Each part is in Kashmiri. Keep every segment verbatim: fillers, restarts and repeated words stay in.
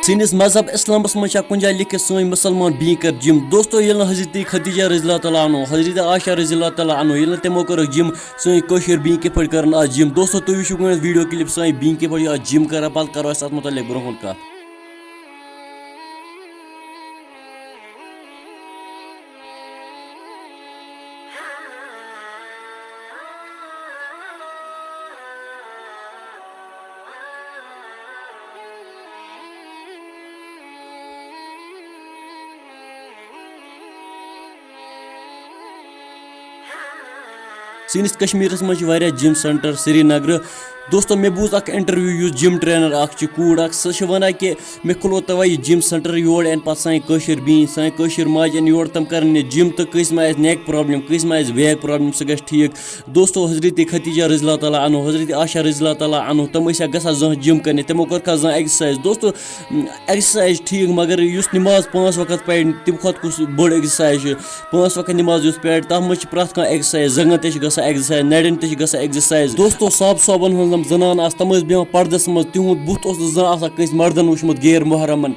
سٲنِس مذہب اسلامس منٛز چھا کُنہِ جایہِ لیکھِتھ سٲنۍ مُسلمان بیٚنہِ کر جِم؟ دوستو، ییٚلہِ نہٕ حضرت خدیجہ رضی اللہ تعالیٰ عنہ، حضرت عائشہ رضی اللہ تعالیٰ عنہ، ییٚلہِ نہٕ تِمو کٔرٕکھ جِم، سٲنۍ کٲشِر بیٚنہِ کِتھ پٲٹھۍ کرن آز جِم؟ دوستو، تُہۍ وٕچھِو گۄڈٕنیتھ ویڈیو کلپ سٲنۍ بیٚنہِ کِتھ پٲٹھۍ چھِ آز جِم کران، پتہٕ کرو أسۍ اتھ مُتعلق برونٛہہ کُن کتھ۔ سٲنِس کشمیٖرس منٛز چھِ واریاہ جِم سینٹر سرینگرٕ۔ دوستو، مےٚ بوٗز اکھ انٹرویو، یُس جِم ٹرینر اکھ چھِ، کوٗر اکھ، سۄ چھِ ونان کہِ مےٚ کھُلوو توے یہِ جِم سینٹر، یور یِن پتہٕ سانہِ کٲشِر بیٚنہِ، سانہِ کٲشِر ماجہِ یِن یور، تِم کرن یہِ جِم، تہٕ کٲنٛسہِ ما آسہِ نیک پرابلم، کٲنٛسہِ ما آسہِ بیک پرابلم، سُہ گژھِ ٹھیٖک۔ دوستو، حضرت خدیجہ رضی اللہ تعالیٰ عنہ، حضرت عائشہ رضی اللہ تعالیٰ عنہ، تِم ٲسۍ گژھان زانٛہہ جِم کرنہِ، تِمو کٔرکھا زانٛہہ ایکسرسایز؟ دوستو، ایکسرسایز ٹھیٖک، مگر یُس نماز پانٛژھ وقت پرِ، تَمہِ کھۄتہٕ کُس بٔڑ ایکسرسایز چھِ؟ پانٛژھ وقت نماز یُس پرِ، تَتھ منٛز چھِ پرٛٮ۪تھ کانٛہہ ایکسرسایز، زنٛگن تہِ چھِ گژھان ایکسرسایز، نرٮ۪ن تہِ چھِ گژھان ایکسرسایز۔ دوستو، صاحب صٲبن ہٕنٛز یِم زنانہٕ آسہٕ، تِم ٲسۍ بیٚہوان پردس منٛز، تِہُنٛد بُتھ اوس نہٕ زانٛہہ آسان کٲنٛسہِ مردن وُچھمُت غیر محرمن۔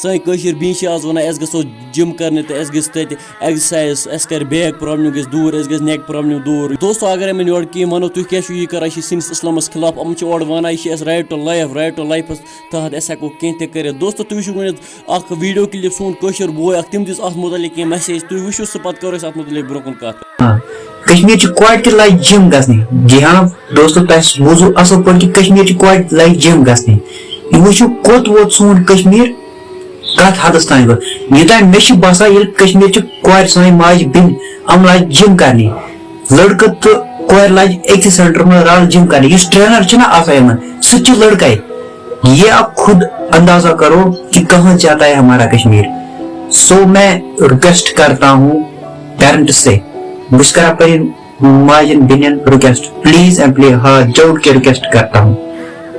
سٲنۍ کٲشِر بیٚنہِ چھِ آز وَنان، "اَسہِ گژھو جِم کَرنہِ تہٕ اَسہِ گژھِ تَتہِ ایکسرسایز، اَسہِ کَرِ بیک پرابلم گژھِ دوٗر، اَسہِ گژھِ نیک پرابلم دوٗر۔" دوستو، اگر یِمَن یورٕ کِہیٖنۍ وَنو، تُہۍ کیٛاہ چھِو یہِ کَران؟ یہِ چھِ سٲنِس اِسلامَس خلاف۔ یِم چھِ اورٕ وَنان، یہِ چھِ اَسہِ right to life، right to life تحت أسۍ ہٮ۪کو کینٛہہ تہِ کٔرِتھ۔ دوستو، تُہۍ وٕچھِو وۄنۍ اَکھ ویٖڈیو کِلِپ، سون کٲشُر بوے اَکھ، تٔمۍ دِژ اَتھ مُتعلِق کینٛہہ میسیج۔ تُہۍ وٕچھِو سُہ، پَتہٕ کَرو أسۍ اَتھ مُتعلِق برونٛہہ کُن کَتھ۔ ہاں، کشمیر چہِ کورِ تہِ لگہِ جم گژھنہِ۔ جی ہاں دوستو، تۄہہِ بوٗزوُ اصل پٲٹھۍ کہِ کشمیر چہِ کورِ تہِ لگہِ جم گژھنہِ۔ یہِ وٕچھِو کوٚت ووت سون کشمیر، کتھ حدس تام ووت۔ یوٚتام مےٚ چھُ باسان، ییٚلہِ کشمیر چہِ کورِ، سٲنۍ ماجہِ بیٚنہِ، یِم لاجہِ جم کرنہِ، لڑکہٕ تہٕ کورِ لاجہِ أکِس سینٹر منٛز رل جم کرنہِ۔ یُس ٹرینر چھُنہ آسان یِمن، سُہ تہِ چھُ لڑکے۔ یہ آپ خود اندازہ کرو کہ کہاں جاتا ہے ہمارا کشمیر۔ سو میں ریکویسٹ کرتا ہوں پیرنٹس سے، بہٕ چھُس کران پننٮ۪ن ماجن بیٚنٮ۪ن ریکویسٹ، پلیز اینڈ پلیز ہاتھ جوڑ کے ریکویسٹ کرتا ہوں،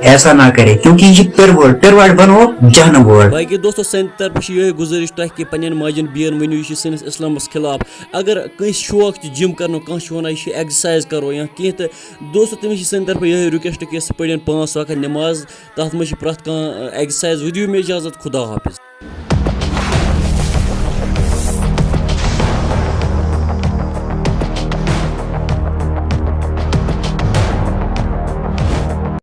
ایسا نہ کرے، کیونکہ یہ پِرٕ وٲر، پِرٕ وٲر بنو جہنم وٲر۔ باقی دوستو، سانہِ طرفہٕ چھِ یِہوٚے گُزٲرِش تۄہہِ کہِ پننٮ۪ن ماجن بیٚین ؤنِو، یہِ چھُ سٲنِس اسلامس خلاف۔ اگر کٲنٛسہِ شوق چھُ جم کرنُک، کانٛہہ چھُ ونان یہِ چھُ ایکسرسایز کرو یا کینٛہہ، تہٕ دوستو، تٔمِس چھِ سانہِ طرفہٕ یِہوٚے ریکویسٹ کہِ سُہ پٔرِن پانٛژھ وقت نماز، تتھ منٛز چھِ پرٛٮ۪تھ کانٛہہ ایکسرسایز۔ ؤدِو مےٚ اجازت، خدا حافظ۔